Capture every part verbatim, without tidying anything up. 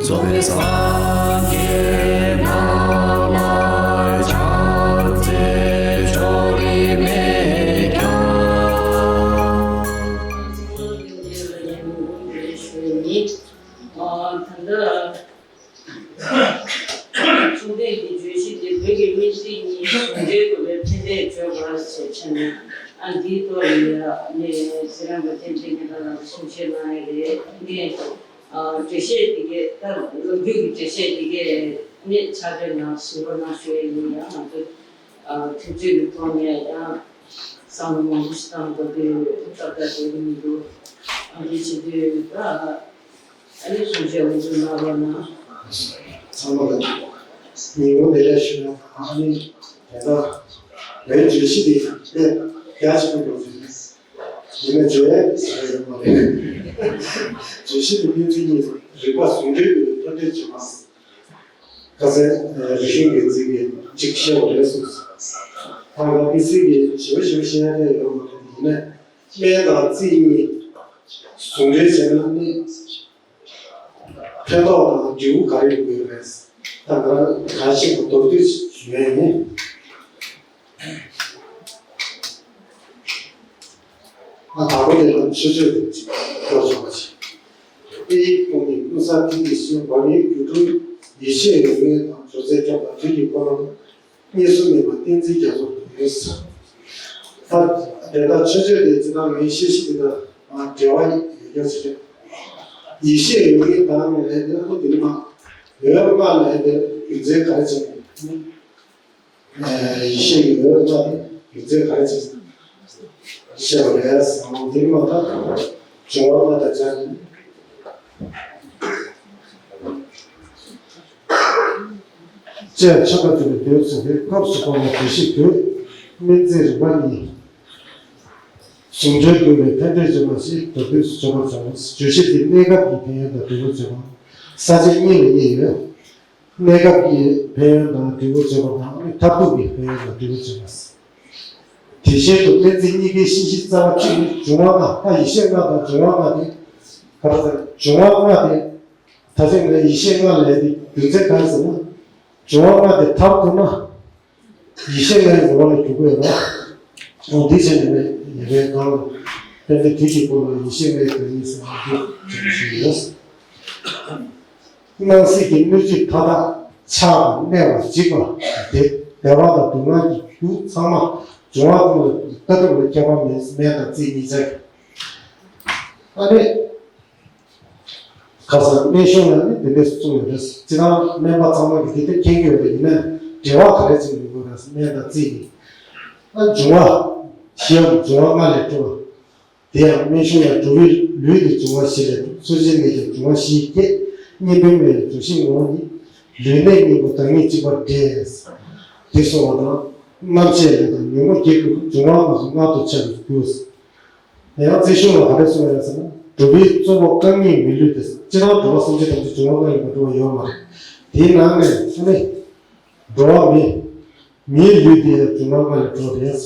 འཚོ་བའི་སངས་རྒྱས་རྣམས་ལ་ཕྱག་འཚལ་ཕྱོགས་རིས་མེད་ཀྱང་། ད་ལྟ་ཚོང་དོན་གྱི་བརྗོད་གཞི་དེ་བོད་ཀྱི་སྨན་རྩིས་གཉིས་ཟུང་འབྲེལ་དགོས་པའི་ཕན་བདེ་བརྗོད་པ་ཞེས་བྱ་ནས། ཨ་འདིའི་ཐོག་ལ་ཡ་ནས་ཟེར་རམ་པ་བསྟན་འཛིན་རྒྱལ་ལགས་ལ་གསུང་བཤད་གནང་ཡ་རེད། ངས་ཨ་འགྲེལ་བཤད་འདི་གས་ད་ལོ་རྒྱུས་ཀྱི་འགྲེལ་བཤད་འདི་གས་ནས་ཕྱག་དེབ་ནང་གཟིགས་རོགས་གནང་ཞུ་ཡ་ཡིན། ཡང་ང་ཚོ་ཨ་དུས་ཚོད་ཀྱི་ཐོག་ནས་ཡང་བསམ་བློ་མང་པོ་ཞིག་བཏང་དགོས་དུས་ཏག་ཏག་བསྡད་ཀྱི་མི་འདུག་ཨ་འདི་བྱེད་དུས་ད། ཨ་ནི་གསུང་བཤད་འོས་བསྡུ་གནང་རོགས་གནང་། ཚང་མ་ལ་ཉིན་མོ་བདེ་ལེགས་ཞུ་ཡ་དང་། ཨ་ནི་དེ་ལྟར་བོད་བརྗོད་གཞི་འདི་དཔེ་རྒྱ་ཆེན་པོ་ཡོད་ཚུལ་ཡིན་ན་བརྗོད་ཡ་ཟེར་ཡ་ཡོད་མ་རེད། བརྗོད་གཞི་འདི་སྨན་རྩིས་གཉིས་རིག་པ་ཟུང་འབྲེལ་གྱི་ཐབས་འདོན་བྱེད་པ། ཁ་སང་རིག་གཞུང་སྒྱུ་རྩལ་གྱི་གཅིག་བཤད་པ་རེད་གསུངས་སོང་། ད་ང་མི་སེར་གྱི་ཞེ་པོ་ཞེ་པོ་བཤད་ཡ་ཡོད་མ་རེད། ཡིན་ན་སྨན་དང་རྩིས་གཉིས་ཟུང་འབྲེལ་བྱས་ན་ནི། ཕན་ཐོགས་དང་འབྲས་བུ་ག་རེ་ཡོང་གི་ཡོད་རེད། ད་ང་རང་གང་ཤེས་པ་མདོར་བསྡུས་ཞུ་ཡ་ཡིན། ང་དང་པོ་དེ་ལ་མཆོད་བརྗོད་དེ་ཅིག་སྐྱོར་བྱུང་བ་ཞིག་ཨེ་ཡིག་ཀུན་ནི་ཀུན་གསལ་དེང་གི་ཤིང་། འབར་མའི་སྒྱུ་འཕྲུལ་ཡེ་ཤེས་ཡོན་ཏན་དང་། སྦྱོར་ཚད་ཁྱབ་པ་དུས་ཀྱི་ཀུན་སློང་། གཉིས་སུ་མེད་པ་བསྟན་འཛིན་རྒྱ་མཚོ་ཡིན། ད་དེ་ལྟར་མཆོད་བརྗོད་དེ་ཅི་ལྟར་ངའི་བཤད་གཞི་དེ་དང་འབྲེལ་བ་ཡོད་ཡོད་ཟེར། ཡེ་ཤེས་ཡོན་ཏན་དང་ནི་ལས་དེ་ཨ་ནི་དེ་ནི་མ་ཡོད་སྨྲ་ལས་དེ་རྒྱུ་མཚན་ག་རེ་བྱས་ནས། ཡེ་ཤེས་ཡོད་སྨྲ་དེ་རྒྱུ་མཚན་ག་རེ་བྱས་ནས། བཤད་པ་རེད་ཟེར་བ་དེ་ནི་མ་ད་འབྱུང་བ་ལྔ་དང་སྦྱར་ནས། ཅེས་ཆོ་ག་དེ་ལ་འདོད་ཚུལ་དེ་སྐབས་སུ་བབ་པའི་བརྗོད་གཞི་བོད་སྨན་རྩིས་རིག་པ་གཉིས་ཟུང་འབྲེལ་དགོས་པའི་ཕན་བདེ་བརྗོད་པ་ཞིག་མདོར་བསྡུས་སུ་བརྗོད་པར་བྱའོ། བརྗོད་གཞི་དེ་གནས་སྐབས་ཀྱི་ཕན་ཡོན་དང་འབྲས་བུ་བརྗོད་པ། ས་བཅད་གཉིས་ལ་དབྱེ་ཡོད། གནས་སྐབས་ཀྱི་ཕན་ཡོན་དང་འབྲས་བུ་བརྗོད་པ་དང་། མཐར་ཐུག་གི་ཕན་ཡོན་དང་འབྲས་བུ་བརྗོད་པ། དེ་བཞིན་དུ་སྨན་རྩིས་གཉིས་ཀའི་གཤིས་གཞི་རྩ་བ་གཅིག་ནི་འབྱུང་བ་ལྔ། ད་ཡེ་ཤེས་ལྔ་དང་འབྱུང་བ་ལྔ་དེ་ག་རེ་ཟེར། འབྱུང་བ་ལྔ་དེ། ད་ཐེངས་ངས་ཡེ་ཤེས་ལྔ་ལབ་དེ་རྒྱུ་མཚན་གང་ཟེར་ན། འབྱུང་བ་ལྔ་དེ་མཐར་ཐུག་ན་ཡེ་ཤེས་ལྔའི་ངོ་བོ་ལ་འགྱུར་གྱི་ཡོད་རེད། འོ་འདི་བྱས་ནས་ནི་ཡི་གེའི་སྒང་ལ་དཔེ་འདི་དུས་ཀྱི་སྐོར་ལ་ཡེ་ཤེས་ལྔའི་དོན་ཡིན་ཟེར་བ་འདི་བྱུང་བཞིན་ཡོད། སྣང་སྲིད་ཀྱི་སྣོད་བཅུད་མཐའ་དག་ཆགས་དང་གནས་པ་འཇིག་པ་སྟེ། བདེ་བ་དང་སྡུག་བསྔལ་གྱི་རྒྱུ་ཚང་མ་འབྱུང་བ་ཀུན་ལ་ལྟ་གྲུབ་ལ་ཁྱད་པར་མེད། སྨན་དང་རྩིས་གཉིས་ཆར། ཨ་ནི། ཁ་སང་སྨན་གཞུང་ལ་ནི་དེ་འདྲས་གསུངས་ཡོད་རེད། སྤྱིར་བཏང་སྨན་པ་ཚང་མ་གིས་དེ་ལྟར་མཁྱེན་གྱི་ཡོད་རེད། ཡིན་ནའང་འབྲེལ་བ་ག་རེ་བྱས་ནས་ཡོང་གི་རེད། སྨན་དང་རྩིས་ཀྱི། ཨ་འབྱུང་བ་བཞི་འམ་འབྱུང་བ་ལྔ་ལས་གྲུབ་པ། དེ་ཡང་སྨན་གཞུང་ཡང་འགྲོ་བའི་ལུས་ནི་འབྱུང་བ་བཞི་ལས་གྲུབ། གསོ་བྱེད་ནད་ཀྱང་འབྱུང་བ་བཞིས་བསྐྱེད། གཉེན་པོའི་སྨན་ཡང་འབྱུང་བཞིའི་ངོ་བོ་ཉིད། ལུས་ནད་གཉེན་པོ་བདག་ཉིད་གཅིག་པར་འདྲེས། དེ་གསུངས་པ་དང་། རྣམ་བཤད་ལས་དང་ཉོན་མོངས་བརྒྱད་ཀྱི་འབྱུང་བ་ལྔ་སོགས་ལྔ་དུ་ཆ་བའི་རྒྱུ། ཡང་རྩིས་གཞུང་ལ་ག་རེ་གསུངས་ཡོད་ཟེར་ན། གྲུབ་པའི་གཙོ་བོ་རྐང་གཉིས་མི་ལུས་ཏེ། སྤྱིར་བཏང་འགྲོ་བ་སེམས་ཅན་ཐམས་ཅད་འབྱུང་བ་ལྔ་ལས་མ་གྲུབ་པ་ཡོད་མ་རེད། དེའི་ནང་ནས་ཨ་ནི་འགྲོ་བ་མི། མིའི་ལུས་དེ་ཡང་འབྱུང་བ་ལྔ་ལས་གྲུབ་པ་རེད།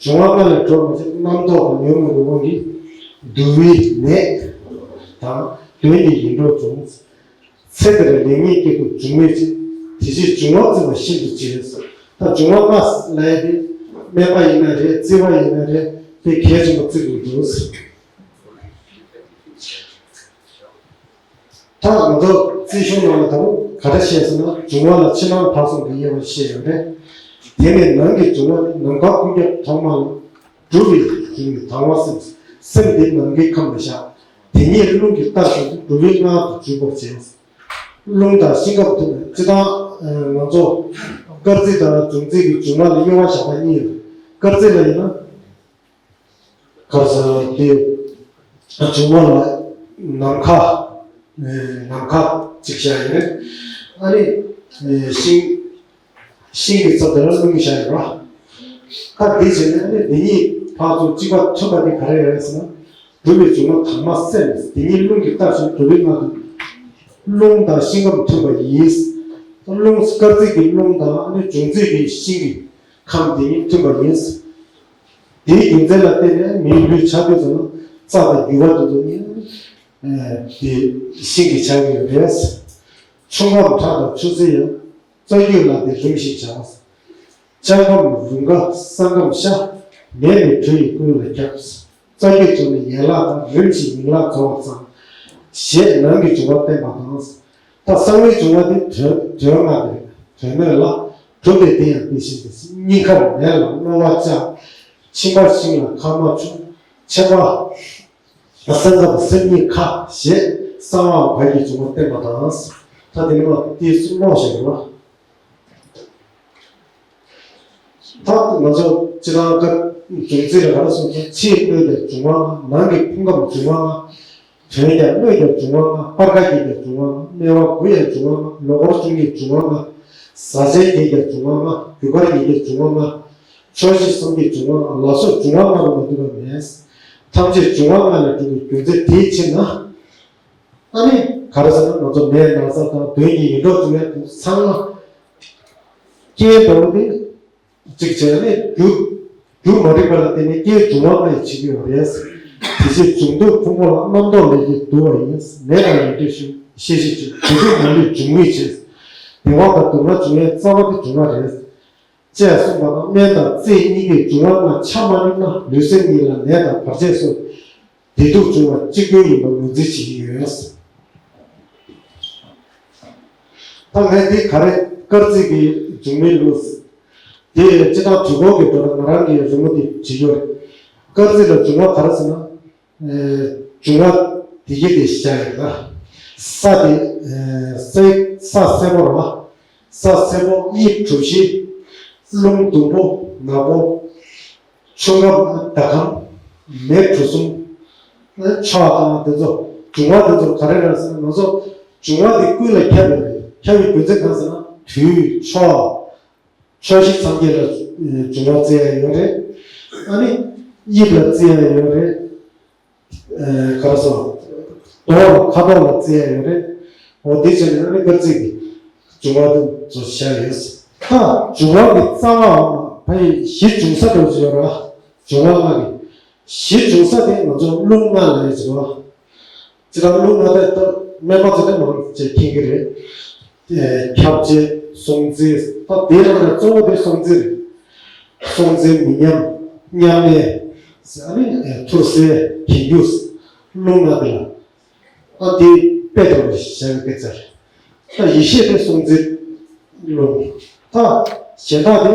འབྱུང་བ་ལྔ་ལས་གྲུབ་པ་ཅིག་རྣམ་རྟོག་དང་ཉོན་མོངས་ཀྱི་དབང་གིས་འདུ་བའི་ནད་དང་གདོན་གྱི་ཡིད་འཕྲོག་འབྱུང་། ཚེ་འདིར་ལེགས་ཉེས་སྐྱེ་དགུར་འབྱུང་མོད་ཀྱི། དེ་ཕྱིར་འབྱུང་བ་བརྩི་བ་ཤིན་ཏུ་གཅེས། ད་འབྱུང་བ་ལྔ་ལབ་ཡ་དེ་སྨན་པ་ཡིན་ན་རེད། རྩིས་པ་ཡིན་ན་རེད། དཔེ་གལ་ཆེན་པོ་བརྩི་དགོས་འདུག་ད་ང་ཚོ་རྩིས་གཞུང་ནང་ལ་ད་རུང་ག་རེ་བཤད་ཟེར་ན། འབྱུང་བ་ལ་ཕྱི་ནང་བར་གསུམ་གྱི་དབྱེ་བ་བཤད་ཡོད་རེད། དེ་ནས་ནང་གི་འབྱུང་བ་ནི་ནམ་མཁའ་ཀུན་ཁྱབ་ཐོག་མ་ལ། སྒྲུབ་པའི་རྒྱུ་ནི་དང་བ་སེམས། སེམས་དེ་ནམ་མཁའི་ཁམས་ལ་བཞག་དེ་ཉིད་རླུང་གིས་བརྟགས་ཤིང་སྒྲུབ་པའི་སྔགས་དང་འཇུག་པར་བྱེད། རླུང་དང་ཤིང་ཁམས་མཐུན་པ། སྤྱིར་བཏང་ང་ཚོ་སྐར་རྩིས་དང་འབྱུང་རྩིས་ཀྱི་འབྱུང་བ་ལ་དབྱེ་བ་བཞག་པ་གཉིས་ཡོད། སྐར་རྩིས་ལ་ཡིན་ན། ག་རེ་ཟེར་དེ། འབྱུང་བ་ལ་ནམ་མཁའ། ནམ་མཁའ་གཅིག་བཞག་ཡོད་རེད། ཨ་ནི། ཤིང་། ཤིང་གི་ཚབ་དེ་ལ་རླུང་བཞག་ཡོད་རེད། ད་འདི་བྱས་ནས་ཨ་ནི་འདི་གཉིས་ཕར་ཚུར་གཅིག་པ་མཐུན་པ་དེ་ག་རེ་རེད་ཟེར་ན། སྒྲུབ་པའི་འབྱུང་བ་དང་མ་སེམས། དེ་ཉིད་རླུང་གིས་བརྟགས་ཤིང་སྒྲུབ་པའི་སྔགས་དང་། རླུང་དང་ཤིང་ཁམས་མཐུན་པ་ཡིས། རླུང་སྐར་རྩིས་ཀྱི་རླུང་དང་ཨ་ནི་འབྱུང་རྩིས་ཀྱི་ཤིང་གི་ཁམས་དེ་ཉིད་མཐུན་པ་ཡིན། དེའི་རྒྱུ་མཚན་ལ་བརྟེན་ནས་མིའི་ལུས་ཆགས་དུས་ཙམ་ན་རྩ་དང་རྒྱུ་བ་དེ་ཚོ་གཉིས་དེ་ཤིང་གིས་ཆགས་ཀྱི་ཡོད་རེད། ཆུ་ཁམས་ཁྲག་དང་ཆུ་སེར་ཡང་། རྩ་རྒྱུས་ལ་དེ་རིམ་བཞིན་བྱ། ལྕགས་ཁམས་རུས་ཁ་ས་ཁམས་ཤ། ནད་ནི་དྲོད་ཡིས་ཀུན་ལ་ཁྱབ། རྩ་རྒྱུས་བྱུང་ནས་ཡན་ལག་དང་། རིམ་བཞིན་ཡན་ལག་རྫོགས་པར་བརྩམ། ཞེས་ནང་གི་འབྱུང་བ་བསྟན་པ་དང་། ད་གསང་བའི་འབྱུང་བ་དེ་དོན་དོན་ལྔ་སྟེ། དོན་སྣོད་ལ། གྲུབ་པའི་གཏིང་ཡང་དེ་བཞིན་ཏེ། སྙིང་ཁར་མེ་ལ་རྣོ་བ་ལྕགས། མཆིན་པར་ཤིང་ལ་ཁ་མ་ཆུ། མཆེ་བ། སེམས་ཁམས་སེམས་ཉིད་ཁ་ཞེས་གསང་བ་བར་གྱི་འབྱུང་བ་བསྟན་པ་དང་། ད་དེ་ནི་མ་ཏིས་སུ་ཀློག་ཞེས་པ། ད་ང་ཚོ་སྤྱིར་བཏང་སྐབས་འབྱུང་རྩིས་ལ་ག་རེ་གསུངས་སོང་། ཕྱིའི་སྣོད་ཀྱི་འབྱུང་བ་ལྔ། ནང་གི་ཕུང་ཁམས་འབྱུང་བ་ལྔ། དོན་ཀྱང་སྣོད་ཀྱི་འབྱུང་བ་ལྔ། སྤར་ཁ་བརྒྱད་ཀྱི་འབྱུང་བ་ལྔ། སྨེ་བ་དགུ་ཡི་འབྱུང་བ་ལྔ། ལོ་འཁོར་བཅུ་གཉིས་འབྱུང་བ་ལྔ། བཟའ་ཆས་བརྒྱད་ཀྱི་འབྱུང་བ་ལྔ། རྒྱུ་སྐར་ཉིས་ཀྱི་འབྱུང་བ་ལྔ། ཕྱོགས་བཞི་གསུམ་གྱི་འབྱུང་བ་ལྔ། ལ་སོགས་འབྱུང་བ་ལྔ་ལ་མ་ལྟོས་པ་མེད། ཐམས་ཅད་འབྱུང་བ་ལྔ་ལས་གྲུབ་པའི་རྒྱུ་མཚན་དེའི་ཕྱིར་ན། ཨ་ནི་ག་རེ་ཟེར་ན། ང་ཚོ་ནད་ན་ཚ་དང་གདོན་གྱི་ཡེ་འདྲོག་འབྱུང་ཡ་དེ་ཚང་མ་རྐྱེན་འདྲ་བོ་དེ་གཅིག་བྱས་ནས་རྒྱུ་རྒྱུ་མ་འགྲིག་པ་ལ་བརྟེན་ནས་རྐྱེན་འབྱུང་བ་ལྔ་ཡིས་བྱེད་ཀྱི་ཡོད་རེད། དེ་བཞིན་འབྱུང་འདོད་ཕུང་པོ་ལ། རྣམ་རྟོག་ལས་སྐྱེས་འདུ་བ་ཡིན། ནད་དང་ཡེ་འདྲོག་ཤེས་ཤེས་བྱེད། དེ་དུས་མ་ལུས་འབྱུང་བའི་ཕྱིར། བདེ་བ་དང་སྡུག་བསྔལ་འབྱུང་བའི་རྩ་བ་དེ་འབྱུང་བ་རེད། ཅེས་གསུངས་པ་དང་། སྨན་དང་རྩིས་གཉིས་ཀྱི་འབྱུང་བ་ལྔ་ཆ་མ་སྙོམས་ན་ལུས་སེམས་གཉིས་ལ་ནད་དང་བར་ཆད་སོགས་བདེ་སྡུག་འབྱུང་བ་གཅིག་པུ་ཡིན་པ་ངོས་འཛིན་བྱེད་ཀྱི་ཡོད། ད་ངས་འདི་ག་རེ་སྐར་རྩིས་ཀྱི་འབྱུང་མིན་ལུགས། དེ་སྤྱིར་བཏང་དུས་འཁོར་གྱི་འགྲོ་ལ་ང་རང་གིས་རི་མོ་འདི་བྲིས་ཡོད་རེད། སྐར་རྩིས་ལ་འབྱུང་བ་ག་རེ་ཟེར་ན། འབྱུང་བ་དེ་གི་དེ་བཞག་ཡོད་ལ། ས་དེ་ས་ས་སེར་པོ་ར། ས་སེར་པོ་གཉིས་གྲུ་བཞི། རླུང་ཟླུམ་པོ་ནག་པོ། ཆུ་ཁམས་ཟླ་ཁམས། མེ་གྲུ་གསུམ། ཕྱོགས་དང་དེ་ཚོ་འབྱུང་བ་དེ་ཚོ་ག་རེ་རེད་ཟེར་ན། ང་ཚོ་འབྱུང་བ་དེ་ཀུན་ལ་ཁྱབ་ཡོད་རེད། ཁྱབ་པའི་རྒྱུ་མཚན་གང་ཟེར་ན། དུས་ཕྱོགས། ཕྱོགས་བཞི་སངས་རྒྱས་ལ་འབྱུང་བ་བརྩི་ཡ་ཡོད་རེད། ཨ་ནི་དབྱིབས་ལ་བརྩི་ཡ་ཡོད་རེད། ག་རེ་ཟེར། རྡོ་ལ་ཁ་དོག་ལ་བརྩི་ཡ་ཡོད་རེད། འོ་དེ་བྱས་ནས་ཨ་ནི་སྐར་རྩིས་ཀྱི་འབྱུང་བ་དེ་ཚོ་བྱ་ཡོད། ད་འབྱུང་བ་གི་རྩ་བའམ་ཕ་ཡི་གཞི་འབྱུང་ས་དེ་ཚོ་ཡོད་ར། འབྱུང་བ་ལྔ་གི་གཞི་འབྱུང་ས་དེ་ང་ཚོ་རླུང་ལྔ་ལ་ཡོད་ཟེར་བ། སྤྱིར་བཏང་རླུང་ལྔ་དེ་ད་སྨན་པ་ཚོ་དེ་མང་ཆེ་མཁྱེན་གྱི་རེད། ཁྱབ་བྱེད་སྲོག་འཛིན། ད་དེའི་ནང་ནས་གཙོ་བོ་དེ་སྲོག་འཛིན་རེད། སྲོག་འཛིན་མི་ཉམས། མཉམ་གནས། ཨ་ནི་ཐུར་སེལ་གྱེན་རྒྱུ། རླུང་ལྔ་དེ་ལ་ཨ་དེ་དཔེ་དང་བཞག་པའི་སྐད་ཆ་རེད། ད་ཡེ་ཤེས་དེ་སྲོག་འཛིན་རླུང་། ད་གཞན་དག་དེ།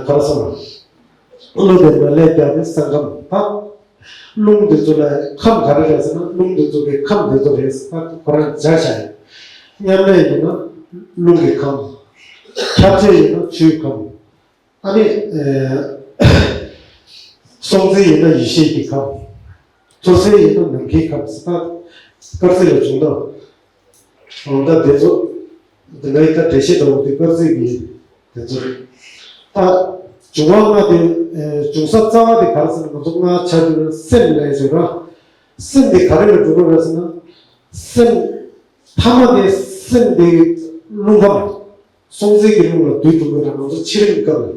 ག་རེ་ཟེར་ན། རླུང་དེ་ནང་ལས་རྒྱག་པའི་སེམས་ཁམས་དང་། རླུང་དེ་ཚོ་ལ་ཁམས་ག་རེ་རེད་ཟེར་ན། རླུང་དེ་ཚོ་གི་ཁམས་དེ་ཚོ་རེད་ཟེར་ན་ཁོ་རང་སྦྱར་བྱ་ཡིན། མཉམ་གནས་ཡིན་ན་རླུང་གི་ཁམས། ཁྱབ་བྱེད་ཡིན་ན་ཆུའི་ཁམས། ཨ་ནི་སྲོག་འཛིན་ཡིན་ན་ཡེ་ཤེས་ཀྱི་ཁམས། ཐུར་སེལ་ཡིན་ན་ནམ་མཁའི་ཁམས་ཟེར། ད་སྐར་རྩིས་ལ་བྱུང་ད། འོ་ད་དེ་ཚོ་འདི་འདྲའི་ད་འགྲེལ་བཤད་འདྲ་བོ་དེ་སྐར་རྩིས་ཀྱི་དེ་ཚོ་རེད། ད་འབྱུང་བ་ལྔ་དེ། འབྱུང་ས་རྩ་བ་དེ་ག་རེ་ཟེར་ན། ང་ཚོ་སྔར་ཆ་དེ་སེམས་ལ་ཡོད་ར། སེམས་དེ་ག་རེ་ལ་གྲུབ་པ་རེད་ཟེར་ན། སེམས་ཐ་མ་དེ་སེམས་དེ་རླུང་ཁམས། སྲོག་འཛིན་གྱི་རླུང་ལ་དུས་གྲུབ་པའི་རང་ང་ཚོ་ཕྱི་རིམ་སྐབས་ལ།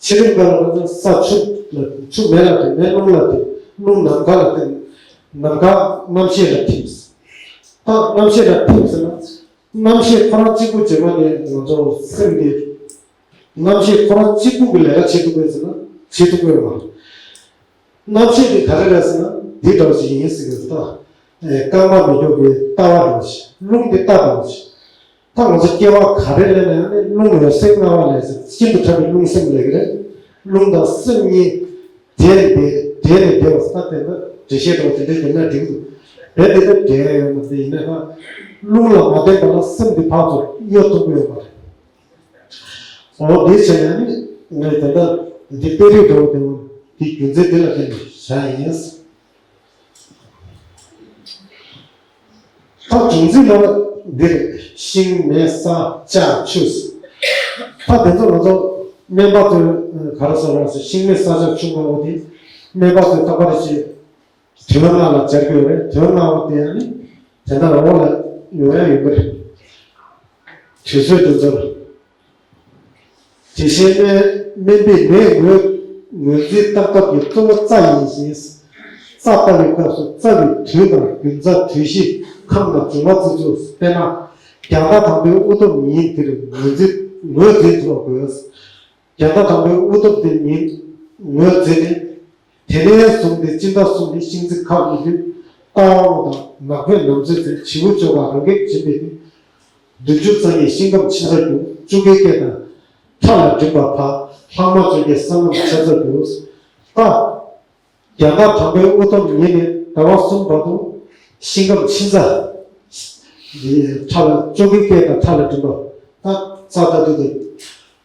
ཕྱི་རིམ་སྐབས་ལ་ང་ཚོ་ས་ཆུ་ལ་ཆུ་མེ་ལ་དེ། མེ་རླུང་ལ་དེ། རླུང་ནམ་མཁའ་ལ་དེ། ནམ་མཁའ་རྣམ་ཤེས་ལ་ཐིམ། ད་རྣམ་ཤེས་ལ་ཐིམ་ཟེར་ན། རྣམ་ཤེས་ཁོ་རང་གཅིག་པུ་རྗེས་མ་ནས་ང་ཚོ་སེམས་དེ། རྣམ་ཤེས་ཁོ་རང་གཅིག་པུ་གི་ལས་ཀ་བྱེད་ཐུབ་པས་ཟེར་ན་བྱེད་ཐུབ་ཀྱི་ཡོད་མ་རེད། རྣམ་ཤེས་དེ་ག་རེ་རེད་ཟེར་ན་འདི་འདྲ་བ་ཞིག་ཡིན་ཟེར་གྱི་རེད། ད་རྐང་པ་མི་འགྱུར་བའི་ལྟ་བ་འདྲ་བ་ཞིག་རླུང་དེ་རྟ་འདྲ་བ་ཞིག་ད་ང་ཚོ་སྐྱེ་བ་ག་རེ་ལེན་ན་ཡང་ནི་རླུང་འོད་གསལ་ལྔ་པ་ལས་ཟེར། ཤིན་ཏུ་ཕྲ་བའི་རླུང་སེམས་ལས་ཀྱི་རེད། རླུང་དང་སེམས་གཉིས་འདྲེས་ནས་བསྡད། འདྲེས་ནས་བསྡད་པ་ཟེར། ད་དེ་ལ་འགྲེལ་བཤད་འདྲ་བོ་དེ་འདྲ་བྱས་ན་འགྲིག་འདུག་རྦད་དེ་ད་འདྲེས་ཡ་ཡོད་མ་རེད། ཡིན་ན་ཡང་རླུང་ལ་མ་བརྟེན་པ་ལ་སེམས་དེ་ཕར་ཚུར་གཡོ་ཐུབ་ཀྱི་ཡོད་མ་རེད། འོ་དེ་བྱས་ན་ནི་ངས་ད་ལྟ་འདི་དཔེ་རིས་འདྲ་བོ་དེ་འདི་རྒྱུ་མཚན་འདི་ལ་བརྟེན་ནས་བཞག་ཡིན། ད་འབྱུང་རྩིས་ལ་འདིར་ཤིང་མེ་ས་ལྕགས་ཆུ། ད་དེ་ཚོ་ང་ཚོ་སྨན་པ་ཚོས་ག་རེ་ཟེར་བ་ཟེར། ཤིང་མེ་ས་ལྕགས་ཆུ་ལྔ་པོ་དེ་སྨན་པ་ཚོས་རྟག་པར་བྱས་དོན་ལྔ་ལ་སྦྱར་གྱི་ཡོད་རེད། དོན་ལྔ་པོ་དེ་ཡང་ནི་དེ་ལྟར་འོག་ལ་ཡོང་ཡ་ཡོད་ཀྱི་རེད། དུས་ཚོད་དེ་ཚོར། དེ་བཞིན་སྨན་སྨན་པས་ནད་ངོས་ངོས་འཛིན་བརྟག་ཐབས་ཀྱི་གཙོ་བོ་རྩ་ཡིན་ཞིང་། རྩ་ལྟ་བའི་སྐབས་སུ་རྩ་བའི་དུས་དང་རྒྱུན་རྩ་དུས་བཞི། ཁམས་དང་འབྱུང་བ་བརྩི་ཚུལ། དཔེར་ན། རྒྱང་མཐའ་དང་པོའི་དབུ་སྟོབས་ཉིད་དེར་ངོས་འཛིན་ངོས་འཛིན་ཐུབ་པ་དགོས། རྒྱང་མཐའ་དང་པོའི་དབུ་སྟོབས་དེ་ཉིད་ངོས་འཛིན་ནས། དེ་ནས་བཟུང་སྟེ་སྤྱི་ཟླ་གསུམ་པའི་ཤིང་བྱི་ཁ་གཉིས་ལུས། རྟ་དབང་པོ་དང་ནགས་བོད་ནམ་ཚོད་ཚེ་བྱི་ཕོ་ཅོ་ག་རང་གེགས་སྦྱིན་པའི་ནི། བདུན་ཅུ་རྩ་གཉིས་ཤིང་སྐམ་ཕྱི་ཟ་རྒྱུ། བཅོ་ཁའི་སྐད་དང་ཁྲ་ལ་འགྲིམ་པ་ཕ། ལྷག་མ་ཅོ་ཀའི་ས་ངམ་ཆ་ཚ་རྒྱུ། རྟ། རྒྱང་མཐའ་དང་པོའི་དབུ་སྟོབས་ཉིད་ནས་ཟླ་བ་གསུམ་བར་དུ་ཤིང་སྐམ་ཕྱི་ཟ། འདི་ཁྲ་ལ་བཅོ་ཁའི་སྐད་དང་ཁྲ་ལ་འགྲིམ་པ། ད་རྩ་ལྟ་དུས་དེ་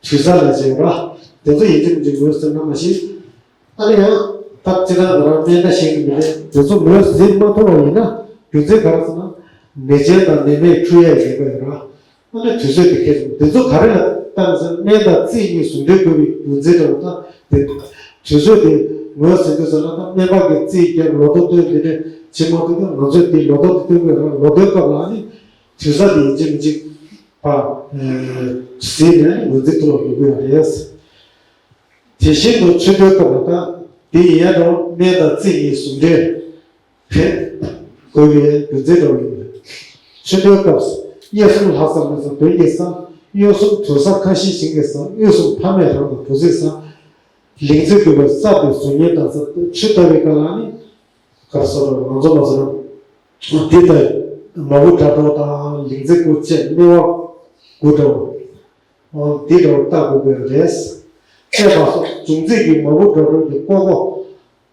དུས་ཟ་ལ་བྱེད་ར། དེ་ཚོ་ཡིན་གཅིག་མིན་གཅིག་ངོས་ཟིན་ན་མ་ཤེས། ཨ་ནི་ཡང་ད་སྤྱིར་བཏང་ང་རང་སྨན་སྒྲ་ཤེས་ཀྱི་མི་རེད། དེ་ཚོ་ངོས་ཟིན་མ་ཐུབ་པ་ཡིན་ན་རྒྱུ་མཚན་ག་རེ་ཟེར་ན། ནད་ཅན་དང་ནད་མེད་འཁྲུ་ཡས་ཡིན་པ་ཡོད་ར། ཨ་ནི་དུས་ཚོད་དེ་སྐད་ཆ་དེ་ཚོ་ག་རེ་ལ་བཏང་ཟེར་ན། སྨན་དང་རྩིས་གཉིས་ཟུང་འབྲེལ་དགོས་པའི་རྒྱུ་མཚན་འདྲ་བོ་དང་དེ། དུས་ཚོད་དེ་ངོས་ཟིན་དུས་ཟེར་ན། ད་སྨན་པ་གིས་རྩིས་བརྒྱབ། ལོ་ཐོ་བཏོན། དེ་འདྲས་བྱེད་མ་ཐུབ་ན་ང་ཚོས་དེ་ལོ་ཐོ་དེ་བཏོན་དགོས་ར། ལོ་ཐོའི་སྐབས་ལ་ཨ་ནི་དུས་ཟ་དེ་ཡིན་གཅིག་མིན་གཅིག་ཕར་ཟིན་ནས་ངོས་འཛིན་ཐུབ་པ་དགོས་ཀྱི་ཡོད་རེད། དེ་བཞིན་དུ་ཆུ་འདོད་སྐབས་ལ་ད་དེ་ཡིན་ཡང་འགྲོ་སྨན་དང་རྩིས་གཉིས་ཟུང་འབྲེལ་ཕན་དགོས་པའི་རྒྱུ་མཚན་འདྲ་བོ་ཡིན་པ་རེད། ཆུ་འདོད་སྐབས་སུ་གཡས་གསུམ་ལྷ་ས་མེ་ས་བོད་ཀྱི་ས། གཡོན་གསུམ་དུར་ས་ཁ་བཞི་ཞིང་གི་ས། དབུས་གསུམ་ཕ་མེས་རང་དང་བུ་ཚའི་ས། ལིང་ཙེ་དགོས་པའི་ས་དེ་གཟུགས་བརྙན་དང་ས། ཆུ་ལྟ་བའི་སྐབས་ལ་ནི་ག་རེ་ཟེར་རོ། ང་ཚོ་མ་ཟེར་རོ། འདི་ལྟ་མ་བུ་དགྲ་གྲོགས་དང་ལིང་ཙེ་དགུ་བཅས་སྨེ་བ་དགུ་འདྲ་བོ། འོ་འདི་འདྲ་བོ་ལྟ་དགོས་པའི་རེད། ཅེས་པ་སོགས་འབྱུང་རྩིས་ཀྱི་མ་བུ་དགྲ་གྲོགས་ཀྱི་ཀོ་ཀོ།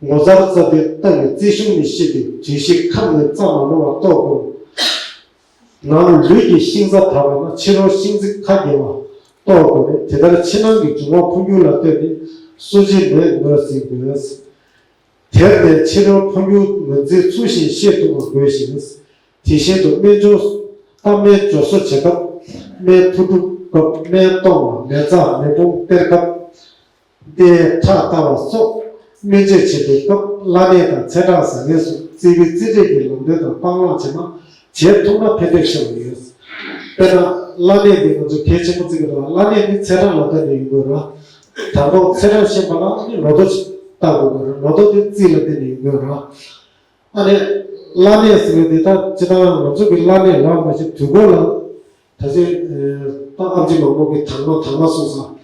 ངོ་མཚར་རྩ་བའི་རྟ་ཡི་རྩིས་གཞུང་ནས་ཤེས་ཏེ། དུས་བཞི་ཁམས་ནས་རྩ་མ་ནོར་བ་རྟོགས་དགོས། ནང་ལུས་ཀྱི་ཤིང་རྩ་དག་པ་ན་ཕྱི་རོལ་ཤིང་རྩི་ཁ་རྒྱས་པ་རྟོགས་དགོས་པས། དེ་ལྟར་ཕྱི་ནང་གི་འབྱུང་བ་འཕོ་འགྱུར་ལ་ལྟོས་ཏེ་གསོ་བྱེད་ནད་ངོས་ཟིན་དགོས། དེར་བརྟེན་ཕྱི་རོལ་འཕོ་འགྱུར་ངོས་འཛིན་ཚུལ་བཞིན་ཤེས་ཐུབ་པ་དགོས་ཤིང་། དེ་བཞིན་དུ་སྨན་སྦྱོར། ད་སྨན་སྦྱོར་གསོ་བྱེད་སྐབས། སྨན་འཐུ་སྒྲུབ་སྐབས། སྨན་གཏོང་བ། མེ་བཙའ་མེ་དཔུང་སྟེར་སྐབས། རྟའི་ཁྲག་བལྟ་བ་སོགས་སྨན་བཅོས་བྱེད་པའི་སྐབས། བླ་གནས་དང་ཚེ་ཁྲག་ཟ་མཁན་སོགས་རྩིས་པའི་རྩིས་འབྲས་ཀྱི་ལམ་སྟོན་དང་སྤང་བླང་བྱས་ན། བྱེད་ཐུབ་ན་ཕན་ཐོགས་ཆེ་བ་ཡོད། དཔེར་ན། བླ་གནས་འདི་ང་ཚོ་གལ་ཆེན་པོ་བརྩི་གི་འདུག་བླ་གནས་འདི་ཚེ་ཁྲག་ལ་བརྟེན་ནས་ཡོང་གི་ཡོད་ར། དང་ཐོག་ཚེ་ཁྲག་ཤེས་པ་ལ་ནི་ལོ་ཐོ་ལྟ་དགོས་ཀྱི་རེད། ལོ་ཐོ་དེ་རྩིས་ལ་བརྟེན་ནས་ཡོང་གི་ཡོད་ར། ཨ་ནི། བླ་གནས་ཟེར་བའི་དེ་ད་སྤྱིར་བཏང་ང་ཚོ་གི་བླ་གནས་ལ་མ་ཤེས་དུས་འཁོར་ལ། ད་ཆ་ད་ཨམ་ཆི་མང་པོ་གི་དྭངས་མ་དྭངས་མ་གསུངས་སོང་།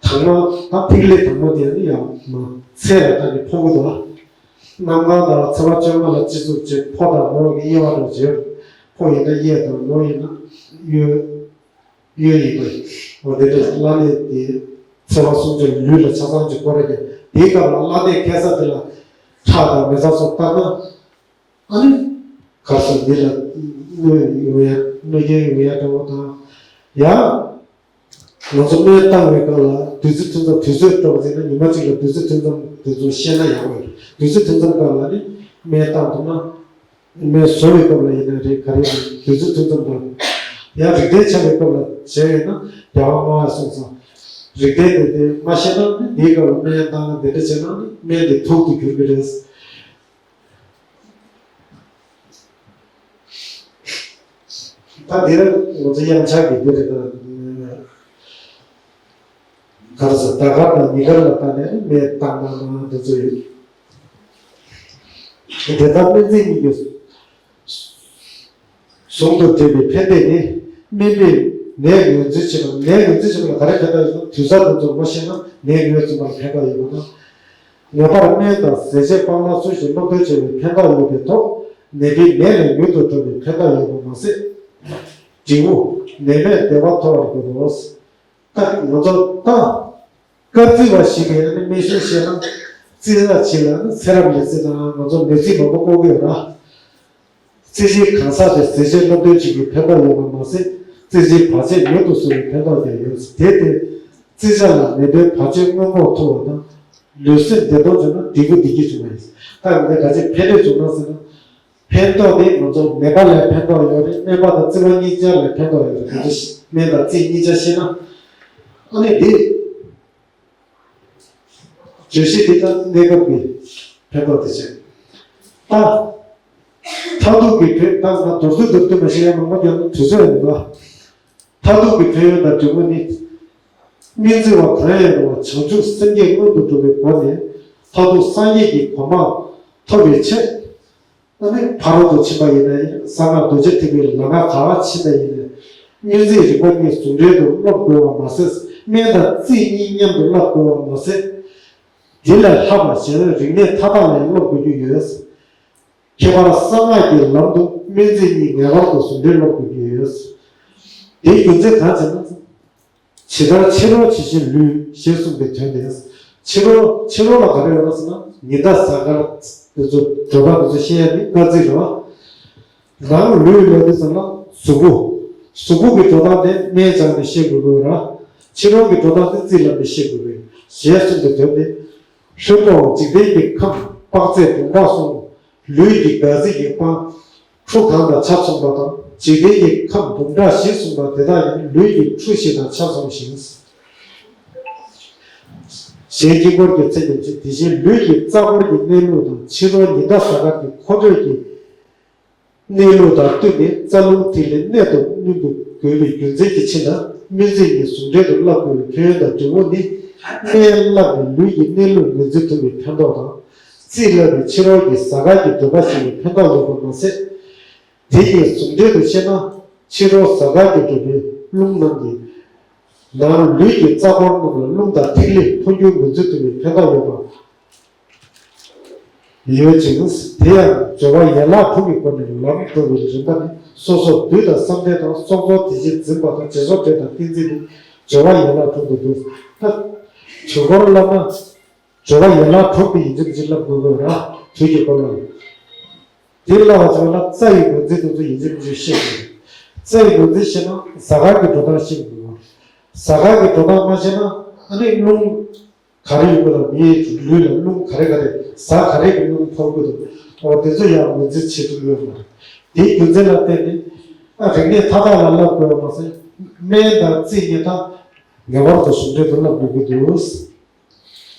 དྭངས་མ་ད་ཐིག་ལེ་དྭངས་མ་དེ་ནི་ཡང་མ་ཚད་ལ་ད་ནི་ཕོག་གི་འདུག་གནམ་གང་ལྟར་ཚེས་པ་བཅོ་ལྔ་ལ་སྤྱི་གཙུག་བྱས། ཕོ་དང་མོ་གི་དབྱེ་བ་འདྲ་བྱས། ཕོ་ཡིན་ན་གཡས་དང་མོ་ཡིན་ན་གཡོན། གཡོན་ཡིན་པས། འོ་དེ་འདྲ་བླ་གནས་དེ་ཚེས་པ་སུམ་ཅུ་ལུས་ལ་ཆ་ཚང་གཅིག་སྐོར་ར་རྒྱག་དེའི་སྐབས་ལ་བླ་གནས་ཁ་ས་དེ་ལ་ཁྲག་དང་མེ་བཙའ་སོགས་བཏང་ན། ཨ་ནི། ག་རེ་ཟེར། འདི་ལ་གནོད་ཡོང་ཡ། གནོད་སྐྱོན་ཡོང་ཡ་འདྲ་བོ་དང་། ཡང་། ང་ཚོ་སྨན་བཏང་བའི་སྐབས་ལ་བདུད་རྩི་ཐུན་མཚམས་དུས་ཚོད་སྤྲོ་བ་ཟེར་ན། ཉི་མ་གཅིག་ལ་བདུད་རྩི་ཐུན་མཚམས་དེ་ཚོ་ཤེས་ན་ཡག་པོ་ཡོད། བདུད་རྩི་ཐུན་མཚམས་སྐབས་ལ་ནི་སྨན་བཏང་ཐུབ་ན། སྨན་ཟོ་བའི་སྐབས་ལ་ཡིན་ན་རེད། ག་རེ་ཡིན་ན་བདུད་རྩི་ཐུན་མཚམས་དང་། ཡང་རིགས་ལྡན་ཆགས་པའི་སྐབས་ལ་བྱས་ཡོད་ན་རྒྱལ་བ་ལྔ་པས་གསུངས་སོང་། རིགས་ལྡན་དེ་དེ་མ་ཤེས་ན་ནི་འདིའི་སྐབས་ལ་སྨན་བཏང་ན་དེ་འདྲ་བྱས་ན་ནི་སྨན་དེ་དུག་ཏུ་འགྱུར་གྱི་རེད། ད་འདིར་ང་ཚོ་དབྱངས་འཆར་གྱི་འདི་རེད། ད་གར་ས་ཟླ་སྐར་དང་ཉི་སྐར་ལ་བལྟས་ནས་སྨན་བཏང་ན་ན་དེ་ཚོ་ཡོད། དེ་ལྟར་སྨན་རྩིས་གཉིས་ཀྱི་ཟུང་དུ་འབྲེལ་བའི་ཕན་བདེ་ནི། སྨན་པས་ནད་ངོས་འཛིན་བྱེད་པ། ནད་ངོས་འཛིན་བྱེད་པ་ལ་ག་རེ་ཕན་ཐོགས་ཡོད་ན། དུས་བཟང་དེ་ཚོ་ངོ་ཤེས་ན་ནད་ངོས་འཛིན་པ་ལ་ཕན་ཐོགས་ཡོད་པ་དང་། ངེས་པར་སྨན་དང་ཟས་བཅད་སྤང་བླང་ཚུལ་བཞིན་སློབ་སྟོན་བྱས་པའི་ཕན་ཐོགས་ཡོད་པའི་ཐོག་ནད་པའི་ནད་ལས་མྱུར་དུ་གྲོལ་བའི་ཕན་ཐོགས་ཡོད་པ་མ་ཟད། འབྲས་བུ་ནད་མེད་བདེ་བ་ཐོབ་པར་འགྱུར་རོ། ད་ང་ཚོ་ད་སྐར་རྩིས་པ་ཞིག་གིས་ནི་སྨན་གཞུང་ཤེས་ན། རྩིས་ར་ཆེ་ལ་ནི་ཚེ་རབས་ལས་རྩིས་དང་ང་ཚོ་ནད་རྩིས་མང་པོ་བཀོལ་གི་ཡོད་ར། རྩིས་གཞིའི་གང་ཟག་དེ་ཟས་བཅད་སློབ་སྟོན་བྱེད་རྒྱུའི་ཕན་ཐོགས་ཡོད་པ་མ་ཟད། རྩིས་གཞིའི་བར་ཆད་མྱུར་དུ་གསོ་བའི་ཕན་ཐོགས་ཀྱང་ཡོད། དེ་སྟེ། རྩིས་ཆ་ལ་ནད་པའི་བར་ཆད་སྔོན་འགོག་ཐུབ་པ་དང་། ལུས་སེམས་བདེ་ཐང་བྱུང་ན་བདེ་པོ་བདེ་སྐྱིད་བྱུང་བ་ཡིན། ད་ངས་ག་ཚོད་ཕན་འབྲས་བྱུང་ན་ཟེར་ན། ཕན་ཐོགས་དེ་ང་ཚོ་ནད་པ་ལ་ཕན་ཐོགས་ཡོད་རེད། སྨན་པ་དང་རྩིས་པ་གཉིས་ཆ་ལ་ཕན་ཐོགས་ཡོད་རེད། དེ་ཚོ་སྨན་དང་རྩིས་གཉིས་ཆ་ཤེས་ན། ཨ་ནི་དེ། བརྗོད་གཞི་འདི་ལྟར་གནས་སྐབས་ཀྱི་ཕན་ཐོགས་དེ་བྱས། ད། མཐར་ཐུག་གི་ཕན། ད་ང་མདོར་བསྡུས་མདོར་བསྡུས་མ་བཤད་ཡ་མང་པོ་རྒྱབ་ན་དུས་ཚོད་ཡོད་མི་འདུག་མཐར་ཐུག་གི་ཕན་ཡོན་དང་འབྲས་བུ་ནི། སྨན་རྩིས་པ་གང་ཡང་རུང་བ་བྱང་ཆུབ་སེམས་བསྐྱེད་སྔོན་དུ་འགྲོ་བའི་སྒོ་ནས་མཐར་ཐུག་སངས་རྒྱས་ཀྱི་གོ་འཕང་ཐོབ་པའི་ཆེད། ཨ་ནི་ཕ་རོལ་ཏུ་ཕྱིན་པ་ཡིན་ན་ཡང་། གསང་སྔགས་རྡོ་རྗེ་ཐེག་པའི་ལམ་ཁ་ག་པར་ཕྱིན་པ་ཡིན་ན། སྨོན་ཚིག་རིམ་པ་གཉིས་ཟུང་འབྲེལ་དུ་སློབ་དགོས་པ་མ་ཟད། སྨན་དང་རྩིས་གཉིས་མཉམ་དུ་བསླབ་དགོས་པ་མ་ཟད། དེ་ལས་ལྷག་པ་གཞན་རིག་གནས་མཐའ་དག་ལ་ཡང་སློབ་དགོས་ཀྱི་ཡོད། ཁྱད་པར་གསང་སྔགས་ཀྱི་ལམ་དུ་སྨོན་ཚིག་གཉིས་ངེས་པར་དུ་ཟུང་འབྲེལ་སློབ་དགོས་ཀྱི་ཡོད། དེའི་རྒྱུ་མཚན་གང་ཟེར་ན། ཇི་ལྟར་ཕྱི་རོལ་ཇི་བཞིན་ལུས་ཞེས་གསུངས་པའི་དོན་ཏེ། ཕྱི་རོལ་ཕྱི་རོལ་ལ་ག་རེ་ཡོད་ན་ཟེར་ན། ཉི་ཟླ་གཟའ་སྐར་དེ་ཚོ་འགྲོ་སྟངས་དེ་ཚོ་ཤེས་ཡ་ནི་སྐར་རྩིས་རེད་བ། ནང་ལུས་ལ་དེ་ཚོ་ལ་གཟུགས་པོ། གཟུགས་པོ་གི་འགྲོ་སྟངས་དེ་སྨན་སྦྱངས་ནས་ཤེས་དགོས་ཀྱི་ཡོད་ར། ཕྱི་རོལ་གྱི་འགྲོ་སྟངས་དེ་རྩིས་བསླབས་ནས་ཤེས་དགོས་ཀྱི་ཡོད་ཞེས་གསུངས་པའི་དོན་ཏེ། ཧྲིལ་པོའང་འཇིག་རྟེན་གྱི་ཁམས་དཔག་ཚད་འབུམ་ཕྲག་གསུམ། ལུས་ཀྱི་ག་ཟི་ཡི་སྤང་ཁྲུ་གང་དང་ཆ་མཚུངས་པ་དང་། འཇིག་རྟེན་གྱི་ཁམས་འབུམ་ཕྲག་བཞི་གསུངས་པ་དེ་དག་ཡང་ལུས་ཀྱི་ཁྲུ་བཞི་དང་ཆ་མཚུངས་ཤིང་། གཞན་དཀྱིལ་འཁོར་གྱི་ཚད་ཀྱང་ཆེ། དེ་བཞིན་ལུས་ཀྱི་རྩ་འཁོར་གྱི་གནས་ལུགས་དང་། ཕྱི་རོལ་ཉི་ཟླ་གཟའ་སྐར་གྱི་འཁོར་སྐྱོད་ཀྱི་གནས་ལུགས་དང་བསྟུན་ནས་རྩ་རླུང་ཐིག་ལེ་གནད་དུ་བསྣུན་དགོས་པའི་རྒྱུ་མཚན་གྱི་ཕྱིར་ན། སྨོན་ཚིག་གཉིས་ཟུང་འབྲེལ་དུ་བསླབ་དགོས་པའི་ཕན་ཡོན་དང་འབྲས་བུ་ནི། སྨན་བསླབས་ནས་ལུས་ཀྱི་གནས་ལུགས་ངོས་འཛིན་ཐུབ་པའི་ཕན་ཐོགས་དང་། རྩིས་བསླབས་ནས་ཕྱི་རོལ་གྱི་གཟའ་སྐར་གྱི་འགྲོས་པ་ཤེས་པའི་ཕན་ཐོགས་ཡོད་པ་མ་ཟད། དེ་གཉིས་ཟུང་འབྲེལ་དུ་ཤེས་ན། ཕྱི་རོལ་གཟའ་སྐར་གྱི་འགྲོས་པའི་རླུང་རྣམས་ཀྱིས་ནང་ལུས་ཀྱི་རྩ་འཁོར་རྣམས་ལ་རླུང་དང་ཐིག་ལེ་འཕོ་འགྱུར་ངོས་འཛིན་ཐུབ་པའི་ཕན་ཐོགས་ཡོད་པ་ཡོད་ཅིང་། དེ་ཡང་སྦྱོར་བ་ཡན་ལག་དྲུག་གི་སྒོ་ནས་ལམ་འགྲོ་བའི་རིམ་པ་ནི། སོ་སོར་སྡུད་དང་བསམ་གཏན་དང་། སྲོག་རྩོལ་དེ་བཞིན་འཛིན་པ་དང་། བྱེད་རྩོལ་འདྲེན་དང་ཏིང་འཛིན་ནི། སྦྱོར་བ་ཡན་ལག་དྲུག་ཏུ་འདུ། ད་དུས་འཁོར་བསླབ་ན། སྦྱོར་བ་ཡན་ལག་དྲུག་ཏུ་ཡིན་གཅིག་མིན་གཅིག་བསླབ་དགོས་པས་ར། དུས་ཀྱི་འཁོར་ལོ་ལ། དེ་བསླབ་པ་བྱས་ན་རྩ་ཡི་ངོས་འཛིན་དེ་ཚོ་ཡིན་གཅིག་མིན་གཅིག་ཤེས་དགོས། རྩ་ཡི་ངོས་འཛིན་ཤེས་ན་གཟའ་སྐར་གྱི་འགྲོ་སྟངས་ཤེས་དགོས། གཟའ་སྐར་གྱི་འགྲོ་སྟངས་མ་ཤེས་ན། ཨ་ནི་རླུང་ག་རེ་ཡོད་པ་དང་། མིའི་ལུས་ལ་རླུང་ག་རེ་ག་རེ། གཟའ་ག་རེ་གི་རླུང་འཕོ་དགོས་དང་། འོ་དེ་ཚོ་ཡང་ངོས་འཛིན་བྱེད་ཐུབ་ཡོད་མ་རེད། དེའི་རྒྱུ་མཚན་ལ་བརྟེན་ནས། ཨ་རིག་གནས་མཐའ་དག་ལ་བསླབ་དགོས་པ་མ་ཟད། སྨན་དང་རྩིས་གཉིས་ད་ངེས་པར་དུ་ཟུང་འབྲེལ་དུ་བསླབ་དགོས་ཀྱི་འདུག།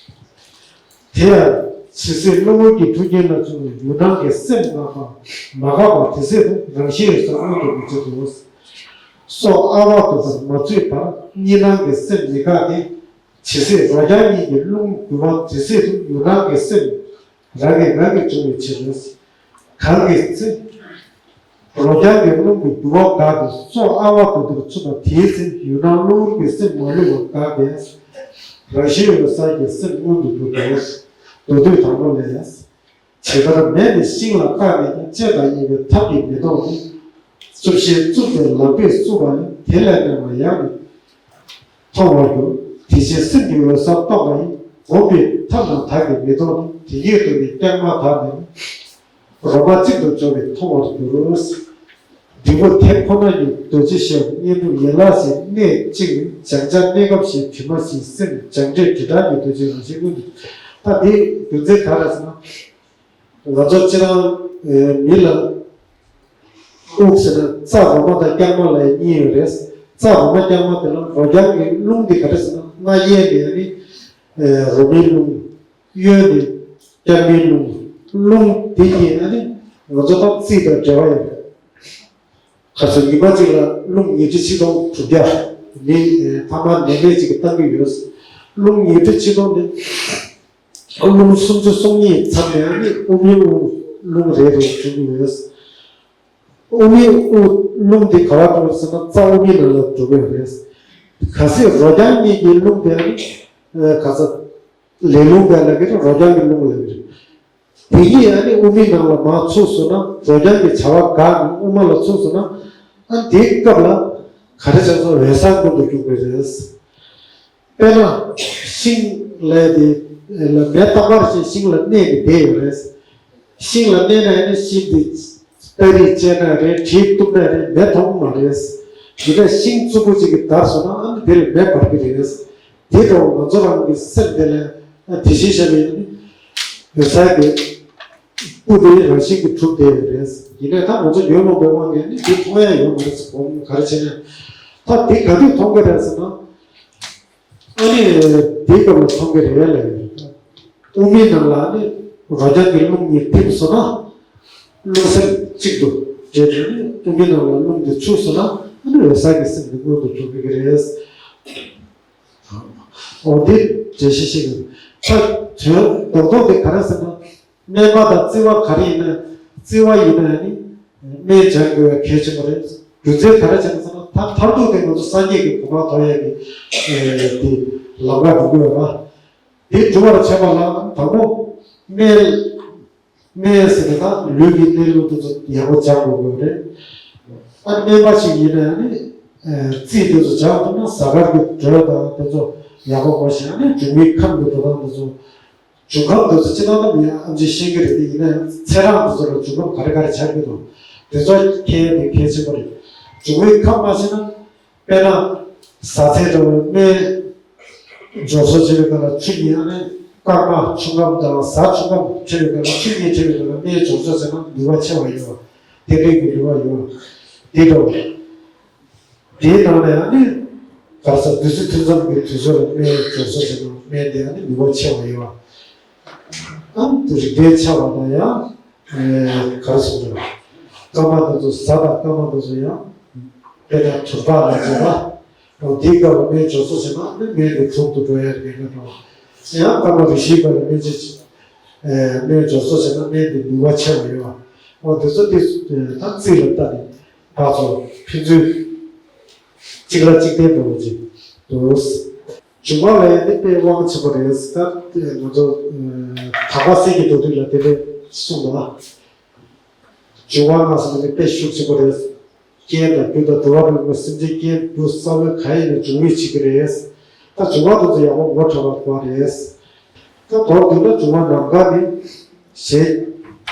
དེ་ཡང་ཇི་སྲིད་གློ་བུར་གྱི་འཁྲུལ་རྐྱེན་ལ་བྱུང་བའི་ཡུལ་སྣང་གི་སེམས་མ་འགགས་པ་མ་འགགས་པ་དེ་སྲིད་དུ་རང་བཞིན་ཡོད་སར་མངོན་དུ་མི་འགྱུར་ཏོ། སྲོག་ཨ་བ་ཏུ་ཏར་མ་ཚུད་བར་གཉིས་སྣང་གི་སེམས་མི་འགགས་ཏེ། ཇི་སྲིད་རོ་རྐྱང་གཉིས་ཀྱི་རླུང་རྒྱུ་བ་དེ་སྲིད་དུ་ཡུལ་སྣང་གི་སེམས་རང་གིས་རང་གིས་འབྱུང་བའི་ཕྱིར། གང་གི་ཚེ། རོ་རྐྱང་གི་རླུང་གི་རྒྱུ་བ་འགགས་ཏེ་སྲོག་ཨ་བ་ཏུ་ཏར་ཚུད་པ་དེའི་ཚེ་ཡུལ་སྣང་གློ་བུར་གྱི་སེམས་མ་ལུས་པ་འགགས་པས། རང་བཞིན་ཡོད་སར་གྱི་སེམས་མངོན་དུ་གྱུར་ཏོ། མདོ་སྡུད་དང་པོ་ལས། ཇི་ལྟར་མེ་ནི་ཤིང་ལ་བཏགས་ནས་ཀྱང་། བཅད་དང་གཡས་པའི་ཐབས་ཀྱིས་མི་ཐོགས་ནས། རྩུབ་ཤིང་རྩུབ་པའི་ལག་པས་བསྲུབས་པ་ཡིས། དེ་ལས་མེ་མ་ཡང་ནི་མཐོང་བར་འགྱུར། དེ་བཞིན་སེམས་ཀྱི་འོད་གསལ་རྟོགས་པ་ཡིས། བསྒོམས་པའི་ཐབས་རྣམས་དག་གིས་མི་ཐོགས་ནས། དེ་སྙེད་དུ་ནི་རྐྱང་མ་དག་ནས་ནི། རོ་མ་གཅིག་ཏུ་སྦྱོར་བས་མཐོང་བར་འགྱུར། འབྲས་བུ་དེ་ཁོ་ན་ཉིད་རྡོ་རྗེ་ཞེས་པ། བསྙེན་སྒྲུབ་ཡན་ལག་བཞི་གནད་གཅིག་ནི། སྦྱང་བྱ་གནས་སྐབས་བཞི་དྲི་མ་བཞི་སེམས་སྦྱངས་འབྲས་དྲི་བྲལ་གྱི་རྡོ་རྗེ་རང་བཞིན་མངོན་དུ། ད་འདི་རྒྱུ་མཚན་ག་རེ་ཟེར་ན། ང་ཚོ་སྤྱིར་བཏང་མི་ལ་དབུགས་ཟེར་ན་རྩ་རོ་མ་དང་རྐྱང་མ་ལ་གཉིས་ཡོད་རེད། རྩ་རོ་མ་རྐྱང་མ་དེ་ལ་རོ་རྐྱང་གི་རླུང་དེ་ག་རེ་ཟེར་ན། སྔ་གཡས་ནས་ཨ་ནི་རོ་མའི་རླུང་། གཡོན་ནས་རྐྱང་མའི་རླུང་། རླུང་དེ་གཉིས་ཨ་ནི་ང་ཚོ་ད་རྩིས་དང་འབྲེལ་བ་ཡོད་རེད། ཁ་སང་ཉི་མ་གཅིག་ལ་རླུང་ཉི་ཁྲི་ཆིག་སྟོང་དྲུག་བརྒྱ་ནི་ཐ་མག་ནད་མེད་ཅིག་གིས་བཏང་གི་ཡོད། རླུང་ཉི་ཁྲི་ཆིག་སྟོང་ནི་རླུང་སུམ་ཅུ་སོ་གཉིས་མཚམས་ནས་ནི་དབུ་མའི་དབུགས་རླུང་རེ་རེ་འབྱུང་གི་ཡོད། དབུ་མའི་དབུགས་རླུང་འདི་ག་པར་འགྲོ་ཟེར་ན་རྩ་དབུ་མའི་ནང་ལ་འགྲོ་གི་ཡོད་རེད། གལ་སྲིད་རོ་རྐྱང་གཉིས་ཀྱི་རླུང་དེ་ནི་ག་ས་ལས་རླུང་ག་ལ་གི་རོ་རྐྱང་གི་རླུང་ལ་གི་རེད། དེ་གཉིས་ཨ་ནི་དབུ་མའི་ནང་ལ་མར་ཚུགས་སོང་ན། རོ་རྐྱང་གི་བྱ་བ་འགག་ནས་དབུ་མ་ལ་ཚུགས་སོང་ན། ཨ་དེའི་སྐབས་ལ་ག་རེ་བྱས་སོང་། འོད་གསལ་མངོན་དུ་འགྱུར་གྱི་རེད། དཔེར་ན་ཤིང་ལ་དེ་ལ་མེ་རྟག་པར་ཤིང་ཤིང་ལ་གནས་ནས་བསྡད་ཡོད་རེད། ཤིང་ལ་གནས་ན་ཨ་ནི་ཤིང་དེ་སྟ་རེ་བཅད་ན་རེད། གྲིས་གཏུབ་ན་རེད། མེ་ཐོན་མ་རེད། ཡིན་ན་ཤིང་རྩུབ་པོ་ཅིག་གིས་བརྡར་སོང་ན་ཨ་ནི་དེ་ལ་མེ་འབར་གྱི་རེད། དེ་འདྲ་བོ་ང་ཚོ་རང་གི་སེམས་དེ་ལ་དེ་བཞིན་གཤེགས་པའི་འོད་གསལ་གྱི་སྐུ་དེ་རང་བཞིན་གྱིས་གྲུབ་བསྡད་ཡོད་རེད། ཡིན་ནའི་ད་ང་ཚོ་ཉོན་མོངས་པའི་དབང་གིས་ནི་དེ་མཐོང་ཡ་ཡོད་མ་རེད་ཟེར། གོང་ག་རེ་བྱས་ནས་ད་དེ་ག་དུས་མཐོང་གི་རེད་ཟེར་ན། ཨ་ནི་དེའི་སྐབས་ལ་མཐོང་གི་རེད་ལབ་ཡོད། དབུ་མའི་ནང་ལ་ནི་རོ་རྐྱང་གི་རླུང་གཉིས་ཐིམ་སོང་ན། རླུང་སེམས་གཅིག་ཏུ་འདྲེས་ནས་ནི་དབུ་མའི་ནང་ལ་རླུང་དེ་ཚུད་སོང་ན། ཨ་ནི་འོད་གསལ་གྱི་སེམས་དེ་མངོན་དུ་གྱུར་གྱི་རེད། འོ་དེ་འགྲེལ་བཤད་ཤིག་ཡིན། ད་དོན་རྡོག་རྡོག་དེ་ག་རེ་ཟེར་ན། སྨན་པ་དང་རྩིས་པ་ག་རེ་ཡིན་ན། བརྩི་བ་ཡིན་ན་ནི་སྨན་སྦྱང་དགོས་པ་གལ་ཆེན་པོ་རེད། རྒྱུ་མཚན་ག་རེ་བྱས་ན་ཟེར་ན། ད་མཐར་ཐུག་དེ་ང་ཚོ་སངས་རྒྱས་ཀྱི་གོ་འཕང་ཐོབ་ཡས་ཀྱི་དེ་ལམ་ཁ་འགྲོ་གི་ཡོད་ར། དེ་འགྲུབ་པར་བྱེད་པ་ལ་དང་པོ་སྨན། སྨན་ཟེར་ན་ད་ལུས་ཀྱི་གནས་ལུགས་དེ་ཚོ་ཡག་པོ་སྦྱང་དགོས་ཀྱི་ཡོད་རེད། ཨ་ནི་སྨན་པ་ཞིག་ཡིན་ན་ནི་རྩིས་དེ་ཚོ་སྦྱང་ཐུབ་ན་གཟའ་སྐར་གྱི་འགྲོས་དང་དེ་ཚོ་ཡག་པོ་གོ་ཤེས། ཨ་ནི་འབྱུང་བའི་ཁམས་ཀྱི་འགྲོ་སྟངས་དེ་ཚོ། འབྱུང་ཁམས་དེ་ཚོ་སྤྱིར་བཏང་ནམ་ཡང་ཨེམ་ཆིས་ཤེས་ཀྱི་རེད་དེ། ཡིན་ན་ཡང་ཚེས་གྲངས་དེ་ཚོ་ལ་འབྱུང་ཁམས་ག་རེ་ག་རེ་ཆགས་ཀྱི་འདུག་དེ་ཚོ་མཁྱེན་ཡས་དེ་གལ་ཆེན་པོ་རེད། འབྱུང་བའི་ཁམས་མ་ཤེས་ན། དཔེར་ན། བཟའ་ཚེ་འདྲ་བོའི་སྨན་སྦྱོར་བཟོ་བྱེད་པའི་སྐབས་ལ་ཆུ་གཉིས། ཨ་ནི་སྐར་མ་ཆུ་ཁམས་དང་གཟའ་ཆུ་ཁམས་ཕྲད་པའི་སྐབས་ལ་ཆུ་གཉིས་ཕྲད་པའི་སྐབས་ལ་སྨན་སྦྱོར་བཟོ་བྱས་ན་ནུས་པ་ཆེ་བ་ཡོད་པ། ཐིག་ལེ་གི་ནུས་པ་ཡོད་པ་དེ་འདྲ་བོ། དེའི་ནང་ནས་ཨ་ནི་ག་རེ་ཟེར། བདུད་རྩི་ཐུན་མཚམས་ཀྱི་དུས་ཚོད་ལ་སྨན་སྦྱོར་བཟོ་བྱེད་ན་སྨན་དེ་ཨ་ནི་ནུས་པ་ཆེ་བ་ཡོད་པ། ཨ་ནི་རིགས་ལྡན་ཆགས་པ་དང་ཡང་། ཨེ། ག་རེ་ཟེར་དགོས་རེད། སྐར་མ་དེ་ཚོ། གཟའ་དང་སྐར་མ་དེ་ཚོ་ཡང་དཔེར་ན་དུར་ཁྲོད་ལ་བྱེད་པ། འོ་དེའི་སྐབས་ལ་སྨན་སྦྱོར་བཟོ་བྱེད་ན་ཨ་ནི་སྨན་དེ་དྲུག་ཏུ་འགྲོ་ཡ་རེད་ལ། ཡང་སྐར་མ་རེ་བཞིའི་སྐབས་ལ་སྨན་བཅོས། ཨེ། སྨན་སྦྱོར་བཟོ་བྱེད་ན་སྨན་དེ་ནུས་པ་ཆེ་བ་ཡོད་པ། འོ་དེ་ཚོ་དེ་ད་རྩིས་ལ་བལྟས་ནས། ཕར་ཚུར་ཕན་ཚུན་གཅིག་ལ་གཅིག་བརྟེན་འགྲོ་བ་ཅིག་འདུག་འབྱུང་བ་ལ་ཡང་དེ་དཔེ་དབང་ཆེན་པོ་རེད། ད་ང་ཚོ་དར་དཀར་གསེར་གྱི་འགྲོ་དུས་ལ་དེ་འདྲ་གསུངས་འདུག་འབྱུང་བ་ལྔ་ཟེར་ནས་དཔེ་ཤུགས་ཆེན་པོ་རེད། རྐྱེན་དང་རྒྱུ་དང་དུ་བ་རེད་པ། སེམས་ཅན་རྐྱེན་དུ་ས་བོན་གང་ཡིན་ནའང་འབྱུང་བའི་བྱེད་ཀྱི་རེད། ད་འབྱུང་བ་དེ་ཚོ་ཡག་པོ་ངོ་འཕྲོད་པ་དགོས་རེད། ད་མདོར་བསྡུས་ན་འབྱུང་བ་ནམ་མཁའ་ནི་གཞན་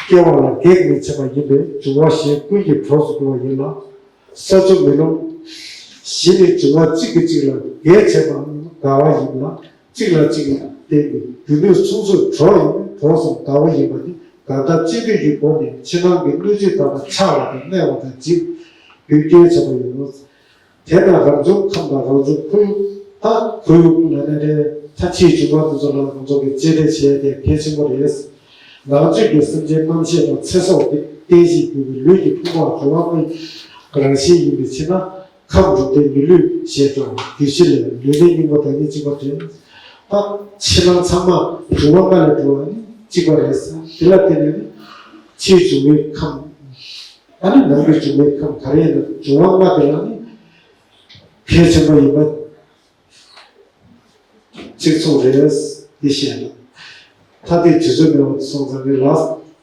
སྐྱེ་བ་ལ་གེགས་མི་བྱེད་པ་ཡིན་པས། འབྱུང་བ་གཞན་ཀུན་གྱི་གྲོགས་སུ་འགྱུར་བ་ཡིན་ལ། ས་ཆུ་མེ་རླུང་བཞི་ནི་འབྱུང་བ་གཅིག་གིས་གཅིག་ལ་གེགས་བྱེད་པའམ་འགལ་བ་ཡིན་ལ། གཅིག་ལ་གཅིག་ལ་བརྟེན་ཏེ་རྒྱུ་ནུས་མཚུངས་སུ་གྲོགས་ཡིན་པས་གྲོགས་སམ་འགལ་བ་ཡིན་པ་ནི་གང་ལྟར་སྤྱི་འདོད་ཀྱི་སྒོ་ནས་ཕྱི་ནང་གི་སྣོད་བཅུད་དག་པ་ཆགས་པ་དང་གནས་པ་དང་འཇིག་རྒྱུ་སྐྱོན་བྱེད་པ་ཡིན་ནོ། དེས་ན་རང་བྱུང་ཁམས་དང་རང་བྱུང་ཁོར་ཡུག་དང་། ཁོར་ཡུག་ལ་ནི་རེད། ད་ཕྱིའི་འབྱུང་བ་དེ་ཚོ་ལ་ང་ཚོ་གིས་གཅེས་སྤྲས་བྱེད་ཡ་དེ་གལ་ཆེན་པོ་རེད། ནང་བཅུད་ཀྱི་སེམས་ཅན་རྣམ་ཤེས་དང་ཚེ་སྲོག་གི་རྟེན་གཞིར་གྱུར་པའི་ལུས་ཀྱི་ཕུང་པོའང་འབྱུང་བ་ལྔའི་རང་བཞིན་ཡིན་པའི་ཕྱིར་ན། ཁམས་གྲུབ་སྟེ་མི་ལུས་ཞེས་གྲགས་པའི་རྒྱུད་བཞི་ལས་ལུས་ལྡན་སྙིང་པོ་བདག་ཉིད་གཅིག་པ་སྟེ། ད་ཕྱི་ནང་ཚང་མ་འབྱུང་བ་ལྔ་ལས་གྲུབ་པ་ནི་གཅིག་པ་རེད་ཟེར། དེ་ལ་བརྟེན་ནས་ནི་ཕྱིའི་འབྱུང་བའི་ཁམས། ཨ་ནི་ནང་གི་འབྱུང་བའི་ཁམས་ག་རེ་ཡིན་ན། འབྱུང་བ་ལྔ་དེ་ལ་ནི་གལ་ཆེན་པོ་ཡིན་པ་གཅིག་མཚུངས་རེད། འདི་བཤད་ན། ཐ་དད་དུས་ཚོད་མེད་པ་སོང་ཙང་ནི་ལ་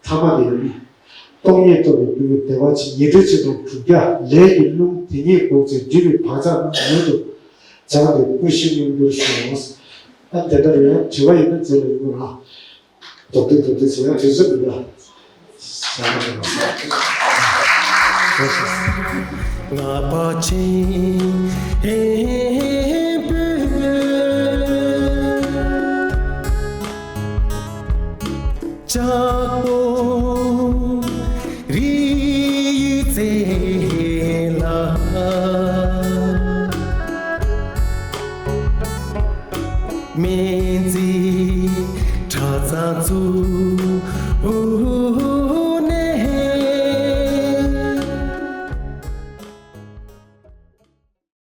ཐ་མ་དེ་ཡིན། སྟོང་ཉིད་རྟོགས་པའི་རྒྱུ་བདེ་བ་ཆེ། ཉི་ཁྲི་ཆེ་དང་དྲུག་བརྒྱ་ལས་ཀྱི་རླུང་དེ་ཉིད་འགོག་བྱེད་སྒྲིབ་པའི་བག་ཆགས་རྣམས་མྱུར་དུ་སྦྱངས་ཏེ་སྐུ་བཞི་མངོན་འགྱུར་ཤོག་ཨ་དེ་ལྟར་ཡང་དྲི་བ་ཡིན་ན་རྗེས་ལ་ཡོང་རོགས། རྡོག་རྡོག་རྡོག་རྡོག་བྱས་ཡ་དུས་ཚོད་མི་འདུག་ང་པ་ཆེན་ཨེ་པེ་ལྕགས་པོ་རི་ཡི་རྩེ་ལ། སྨན་རྩིས་གྲྭ་ཚང་བཙུགས་